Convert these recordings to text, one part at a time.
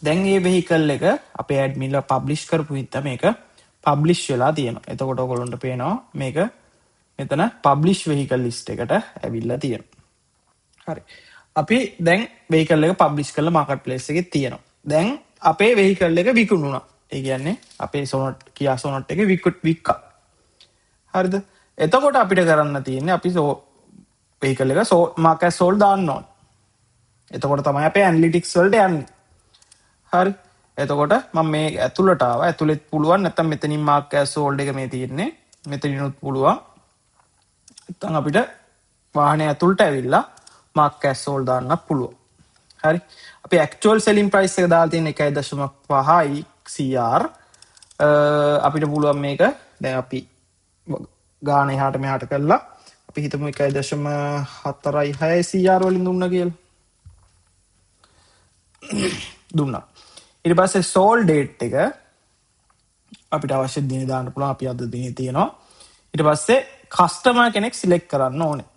දැන් මේ වෙහිකල් එක අපේ ඇඩ්මින්ලා පබ්ලිෂ් කරපු හින්දා මේක පබ්ලිෂ් වෙලා තියෙනවා. එතකොට ඔයගොල්ලන්ට පේනවා මේක මෙතන පබ්ලිෂ් වෙහිකල් ලිස්ට් එකට ඇවිල්ලා තියෙනවා. හරි. අපි දැන් වෙහිකල් එක පබ්ලිෂ් කරලා මාකට් ප්ලේස් එකේ තියෙනවා. දැන් අපේ වෙහිකල් එක විකුණුණා. ඒ කියන්නේ අපේ සොනට් කියා සොනට් එක වික්කා. හරිද? එතකොට අපිට කරන්න තියෙන්නේ අපි වෙහිකල් එක මාක් ඇස් සෝල්ඩ් දාන්න ඕනේ. එතකොට තමයි අපේ ඇනලිටික්ස් වලට යන්නේ. හරි. එතකොට මම මේ ඇතුළට ආවා. ඇතුළෙත් පුළුවන් නැත්නම් මෙතනින් මාක් ඇස් සෝල්ඩ් එක මේ තියෙන්නේ. මෙතනිනුත් පුළුවන්. නැත්නම් අපිට වාහනේ ඇතුළට ඇවිල්ලා මාක් ඇස් සෝල්ඩ් දාන්නත් පුළුවන්. හරි. අපි ඇක්චුઅල් සෙලින් ප්‍රයිස් එක දාලා තියෙන 1.5යි CR. අපිට පුළුවන් මේක දැන් අපි ගාන එහාට මෙහාට කරලා අපි හිතමු 1.46 CR වලින් දුන්නා කියලා. දුන්නා. ඊට පස්සේ සෝල්ඩ් ඩේට් එක අපිට අවශ්‍ය දිනේ දාන්න පුළුවන්. අපි අද දිනේ තියෙනවා. ඊට පස්සේ කස්ටමර් කෙනෙක් සිලෙක්ට් කරන්න ඕනේ.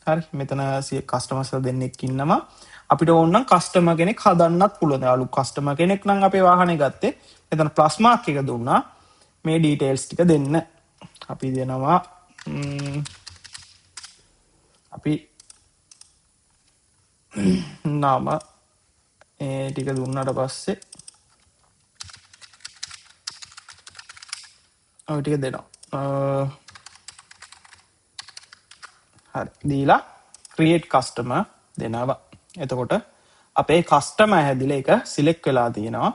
හරි. මෙතන කස්ටමර්ස්ලා දෙන්නෙක් ඉන්නවා. අපිට ඕන නම් කස්ටමර් කෙනෙක් හදන්නත් පුළුවන්. දැන් අලුත් කස්ටමර් කෙනෙක් නම් අපේ වාහනේ ගත්තේ. මෙතන ප්ලස් මාක් එක දුන්නා. මේ ඩීටේල්ස් ටික දෙන්න. අපි දෙනවා අපි නම ඒ ටික දුන්නාට පස්සේ ඔය ටික දෙනවා. හරි. දීලා ක්‍රියේට් කස්ටමර් දෙනවා. එතකොට අපේ කස්ටමර් හැදිලා ඒක සිලෙක්ට් වෙලා තියෙනවා.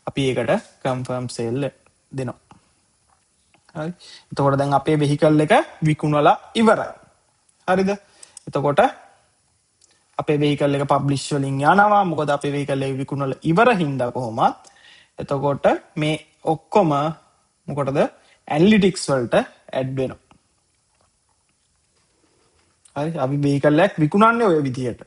අපි ඒකට කන්ෆර්ම් සේල් දෙනවා. හරි. එතකොට දැන් අපේ වෙහිකල් එක විකුණලා ඉවරයි. හරිද? එතකොට අපේ වෙහිකල් එක පබ්ලිෂ් වලින් යනවා. මොකද අපේ වෙහිකල් එක විකුණලා ඉවර හින්දා කොහොමත්. එතකොට මේ ඔක්කොම මොකටද? ඇනලිටික්ස් වලට ඇඩ් වෙනවා. හරි. අපි වෙහිකල් එකක් විකුණන්නේ ඔය විදිහට.